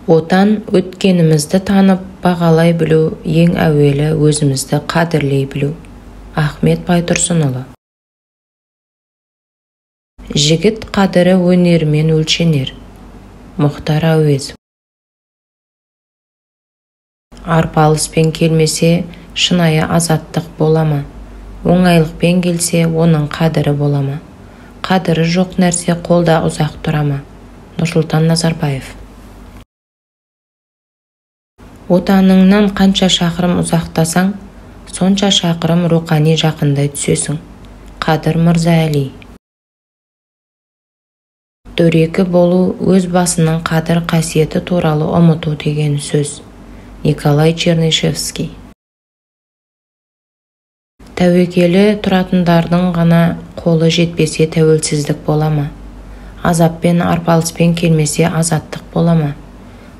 Отан өткенімізді танып, бағалай білу, ең әуелі өзімізді қадірлей білу. Ахмет Байтұрсынұлы. Жігіт қадірі өнерімен өлшенер. Мұхтар Әуезов. Арпалыспен келмесе, шынайы азаттық бола ма? Оңайлықпен келсе, оның қадірі бола ма? Қадірі жоқ нәрсе қолда ұзақ тұра ма? Нұрсұлтан Назарбаев. Отаныңнан қанша шақырым ұзақтасаң, сонша шақырым рухани жақындай түсесің. Қадыр Мырза Әли. Дөрекі болу өз басының қадір қасиеті туралы ұмыту деген сөз. Николай Чернышевский. Тәуекелі тұратындардың ғана қолы жетпесе тәуелсіздік бола ма? Азаппен, арпалыспен келмесе азаттық бола ма?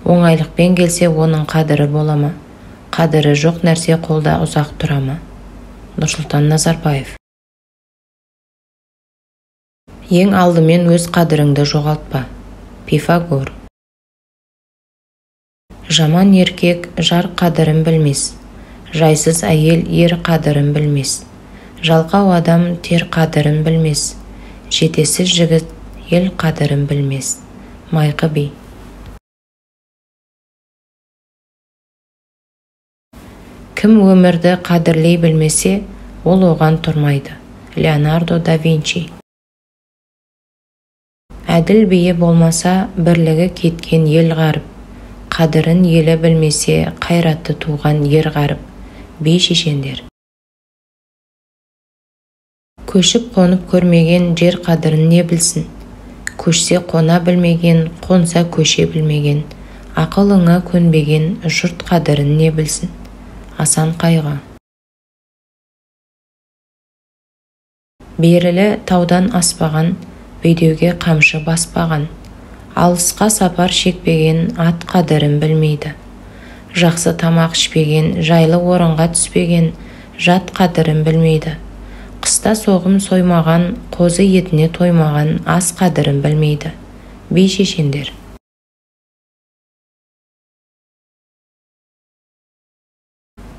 Оңайлықпен келсе оның қадірі бола ма? Қадірі жоқ нәрсе қолда ұзақ тұра ма? Нұрсұлтан Назарбаев. Ең алдымен өз қадіріңді жоғалтпа. Пифагор. Жаман еркек жар қадірін білмес, жайсыз әйел ер қадірін білмес, жалқау адам тер қадірін білмес, жетесіз жігіт ел қадірін білмес. Майқы би. Кім өмірді қадірлей білмесе, ол оған тұрмайды. Леонардо да Винчи. Әділ биі болмаса, бірлігі кеткен ел ғаріп. Қадірін елі білмесе, қайратты туған ер ғаріп. Би шешендер. Көшіп қонып көрмеген жер қадірін не білсін? Көшсе қона білмеген, қонса көше білмеген, ақылыңа көнбеген жұрт қадірін не білсін? Асан Қайғы. Берілі таудан аспаған, бедеуге қамшы баспаған, алысқа сапар шекпеген ат қадірін білмейді. Жақсы тамақ ішпеген, жайлы орынға түспеген жат қадірін білмейді. Қыста соғым соймаған, қозы етіне тоймаған ас қадірін білмейді. Би шешендер.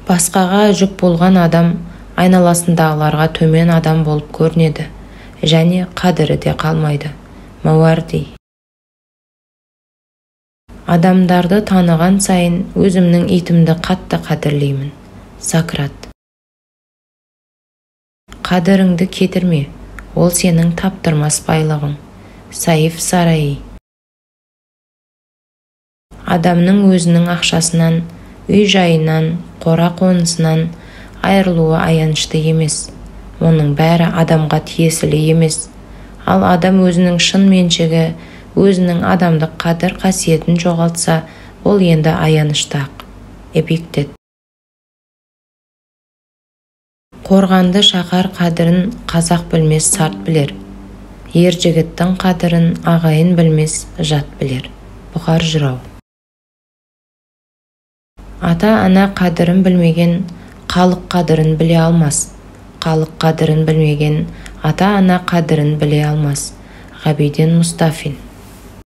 Басқаға жүк болған адам айналасындағыларға төмен адам болып көрінеді және қадірі де қалмайды. Мауарди. Адамдарды таныған сайын өзімнің итімді қатты қадірлеймін. Сократ. Қадіріңді кетірме, ол сенің таптырмас байлығың. Саиф Сараи. Адамның өзінің ақшасынан, үй жайынан, қора қонысынан айырылуы аянышты емес. Оның бәрі адамға тиесілі емес. Ал адам өзінің шын меншігі, өзінің адамдық қадір қасиетін жоғалтса, ол енді аянышты-ақ. Эпиктет. Қорғанды шаһар қадірін қазақ білмес сарт білер. Ер жігіттің қадірін ағайын білмес жат білер. Бұқар жырау. Ата-ана қадірін білмеген халық қадірін біле алмас. Халық қадірін білмеген ата-ана қадірін біле алмас. Ғабиден Мұстафин.